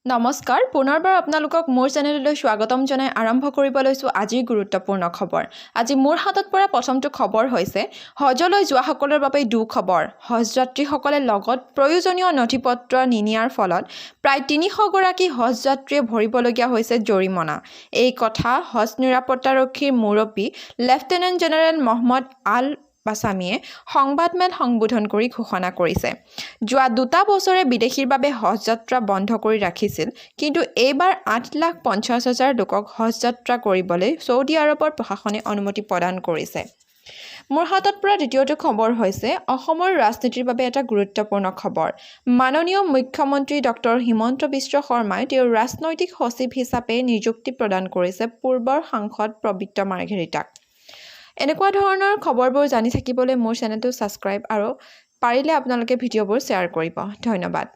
নমস্কাৰ, পুনৰবাৰ আপোনালোকক মোৰ চেনেললৈ স্বাগতম জনাই আৰম্ভ কৰিব লৈছোঁ আজিৰ গুৰুত্বপূৰ্ণ খবৰ। আজি মোৰ হাতত পৰা প্ৰথমটো খবৰ হৈছে হজলৈ যোৱাসকলৰ বাবে দুখবৰ। হজযাত্ৰীসকলে লগত প্ৰয়োজনীয় নথি পত্ৰ নিনিয়াৰ ফলত প্ৰায় 300গৰাকী হজযাত্ৰীয়ে ভৰিবলগীয়া হৈছে জৰিমনা। এই কথা হজ নিৰাপত্তাৰক্ষীৰ মুৰব্বী লেফটেনেণ্ট জেনেৰেল মহম্মদ আল বাছামীয়ে সংবাদমেল সম্বোধন কৰি ঘোষণা কৰিছে। যোৱা 2টা বছৰে বিদেশীৰ বাবে হজযাত্ৰা বন্ধ কৰি ৰাখিছিল, কিন্তু এইবাৰ 8,50,000 লোকক হজযাত্ৰা কৰিবলৈ ছৌদি আৰৱৰ প্ৰশাসনে অনুমতি প্ৰদান কৰিছে। মোৰ হাতত পৰা দ্বিতীয়টো খবৰ হৈছে অসমৰ ৰাজনীতিৰ বাবে এটা গুৰুত্বপূৰ্ণ খবৰ। মাননীয় মুখ্যমন্ত্ৰী ডক্টৰ হিমন্ত বিশ্ব শৰ্মাই তেওঁৰ ৰাজনৈতিক সচিব হিচাপে নিযুক্তি প্ৰদান কৰিছে পূৰ্বৰ সাংসদ পবিত্ৰ মাৰ্ঘেৰিটাক। এনেকুৱা ধৰণৰ খবৰবোৰ জানি থাকিবলৈ মোৰ চেনেলটো ছাবস্ক্ৰাইব আৰু পাৰিলে আপোনালোকে ভিডিঅ'বোৰ শ্বেয়াৰ কৰিব। ধন্যবাদ।